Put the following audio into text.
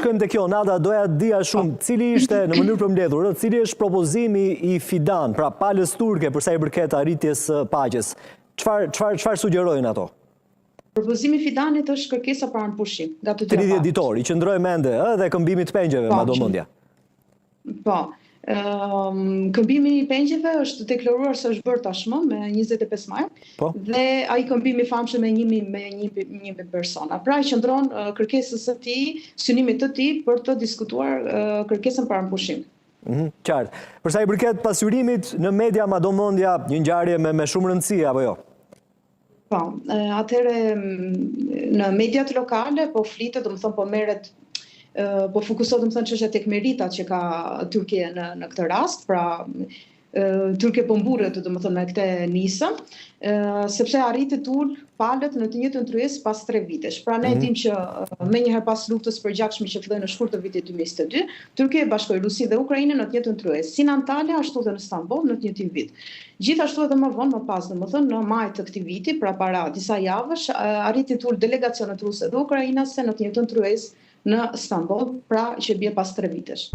Shkojmë te kjo, Nada, doja të dija shumë, cili ishte në mënyrë përmbledhur, ë, cili është propozimi i Fidan, pra palës turke për sa i përket arritjes së paqes. Çfarë çfarë çfarë sugjerojnë ato? Propozimi i Fidanit është kërkesa për armëpushim nga të dyja 30 palët. ditor, i qëndrojmë ende, ë, dhe këmbimit të pengjeve, Po, ma do mendja. Po. Këmbimi i pengjeve është deklaruar se është bërë tashmë me 25 maj po. dhe ai këmbim i famshëm me 1000 me 1000 persona. Pra i qëndron kërkesës së tij, synimit të tij për të diskutuar kërkesën për armëpushim. Mm -hmm, qartë. Për sa i përket pasqyrimit në media, ma do mendja një ngjarje me me shumë rëndësi apo jo? Po, atëherë në mediat lokale po flitet, domethënë po merret po fokusohet domethënë çështja tek meritat që ka Turqia në në këtë rast, pra Turqia po mburret domethënë me këtë nismë, sepse arriti të ulë palët në të njëjtën tryezë pas 3 vitesh. Pra ne mm -hmm. dimë që menjëherë pas luftës së përgjakshme që filloi në shkurt të vitit 2022, Turqia bashkoi Rusinë dhe Ukrainën në të njëjtën tryezë, si në Antalya ashtu dhe në Stamboll në të njëjtin vit. Gjithashtu edhe më vonë, më pas, domethënë në maj të këtij viti, pra para disa javësh, arriti të ulë delegacionet ruse dhe ukrainase në të njëjtën tryezë në Stamboll, pra që bie pas tre vitesh.